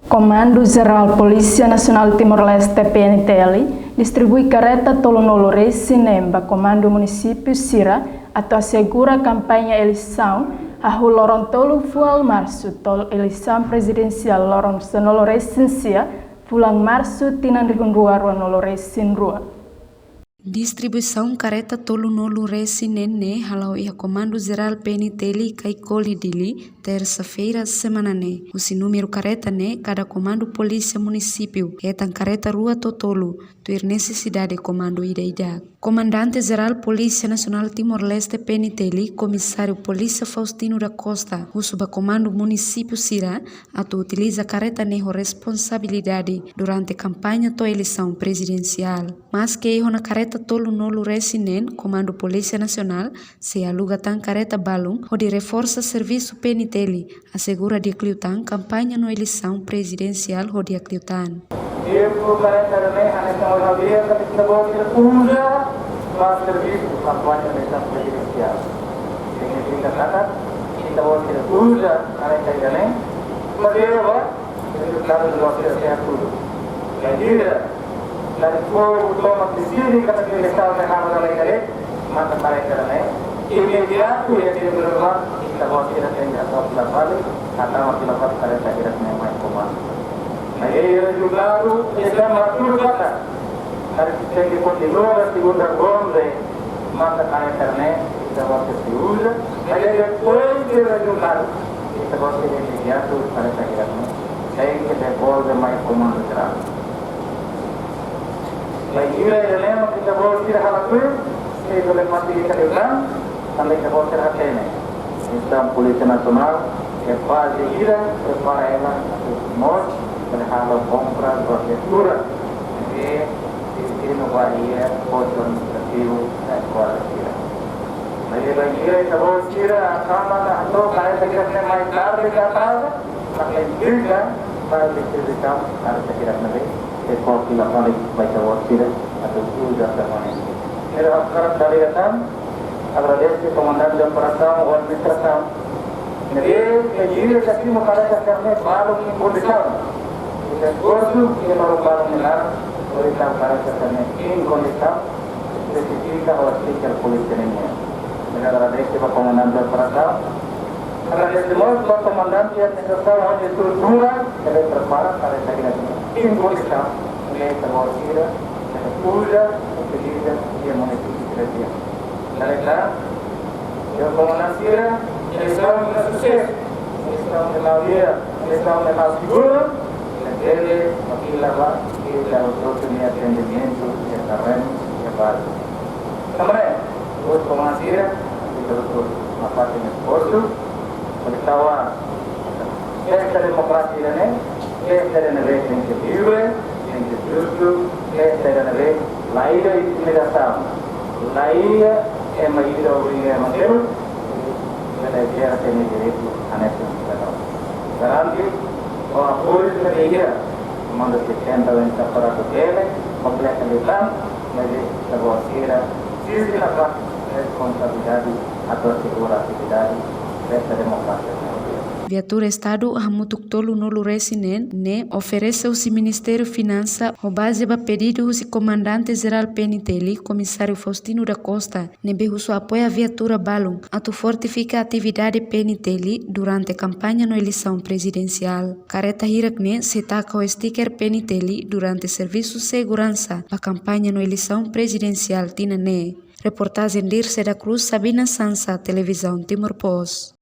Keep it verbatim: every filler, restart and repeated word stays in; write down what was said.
Komandu Jerál Polísia Nasionál Timor-Leste, P N T L, distribui kareta tolunulu-resin-neen ba komandu munisípiu sira atu asegura kampaña eleisaun hahú loron tolu fulan Marsu to'o eleisaun prezidensiál loron sanulu-resin-sia fulan Marsu tinan rihun rua ruanulu-resin-rua. Distribuisaun kareta tolunulu-resin-neen ne'e hala'o iha Komandu Jerál P N T L Caicoli, Dili, tersa-feira semana ne'e. Husi númeru kareta ne'e, kada komandu polísia munisípiu hetan kareta rua to'o tolu, tuir nesesidade komandu ida-idak. Komandante Jerál Polísia Nasionál Timor-Leste, P N T L, Komisáriu Polísia Faustino da Costa, husu ba komandu munisípiu sira atu utiliza kareta ne'e ho responsabilidade durante kampaña to'o eleisaun prezidensiál. Maske iha ona kareta tolunulu-resin-neen, Komandu Polísia Nasionál sei aluga tan kareta balun hodi reforsa servisu P N T L, asegura di'ak liután kampaña no eleisaun prezidensiál ho di'ak liután. Tempu kareta ne'e hanesan ohin ha'u dehan katak ita-boot sira uza ba servisu kampaña no eleisaun prezidensiál. Signifika katak ita-boot sira uza kareta ida-ne'e, maibé ba rezultadu ita-boot sira sertu. Bainhira ita-boot povu tomak deside katak eleisaun ne'e halo dala ida de'it, maka kareta ne'e imediatu iha tempu ne'ebá ita-boot sira tenke atu fila fali, hatama fila fali kareta hirak ne'e mai komandu. Maibé rezultadu ita-boot sira tuur katak, haree ita tenke kontinua ba segunda ronde, maka kareta ne'e ita-boot sira sei uza, maibé depois de rezultadu, ita-boot sira imediatu kareta hirak ne'e tenke devolve mai Komandu Jerál. Bainhira ida-ne'e mak ita-boot sira halakui, sei bele fasilita liután, tanba ita-boot sira hatene. Entaun Polísia Nasionál iha faze ida prepara hela atu mós bele halo kompra ba viatura ne'ebé destinu ba iha postu administrativu da Eskola sira. Maibé bainhira ita-boot sira tama na hato'o kareta hirak ne'e mai tarde ka atraza, maka implika ba distribuisaun kareta hirak ne'ebé, sei fó fila fali ba ita-boot sira atu uza permanente. Ne'e ha'u hakarak dehan katak, agradese komandante operasaun ho administrasaun ne'ebé pediu katak ita-boot kareta hirak ne'e balun iha kondisaun. Ita esforsu iha loron balun ne'e laran, hodi tau kareta hirak ne'e iha kondisaun, espesifika ho stiker polísia nian. Ne'e agradese ba komandante operasaun. Agradese mós ba komandante administrasaun ho estrutura ne'ebé prepara kareta hirak ne'e iha kondisaun, ne'ebé ita-boot sira bele uza, utiliza iha munisípiu sira-nian. Kareta, iha komandu sira, eleisaun ne'e susesu, eleisaun ne'e la'o di'ak, eleisaun ne'e la'o seguru, ne'e bele fila ba, fila ba hotu-hotu nia atendimentu iha terrenu, iha baze. Tanba ne'e, buat komandu sira, ita hotu-hotu nafatin esforsu, hodi tau ba festa demokrasia ne'e, festa ida ne'ebé tenke livre, tenke justu, festa ida ne'ebé la iha intimidasaun, la iha ema ida obriga ema seluk, bele jere sira-nia direitu hanesan sidadaun. Garante ho apoiu sira-ne'e, Komandu setenta oinsá para atu bele kompleta liután, maibé ita-boot sira sisi nafatin responsabilidade atu asegura atividade festa demokrasia ne'e. Viatura Estadu hamutuk tolunulu-resin-neen ne'e oferese husi Ministériu Finansa ho baze ba pedidu husi Komandante Jerál P N T L, Komisáriu Faustino da Costa, ne'ebé husu apoia viatura balun atu fortifika atividade P N T L durante kampaña no eleisaun prezidensiál. Kareta hirak ne'e sei taka ho stiker P N T L durante servisu seguransa ba kampaña no eleisaun prezidensiál tinan ne'e. Reportajen Dirce da Cruz, Sabina Sansa, Televizaun Timor Post.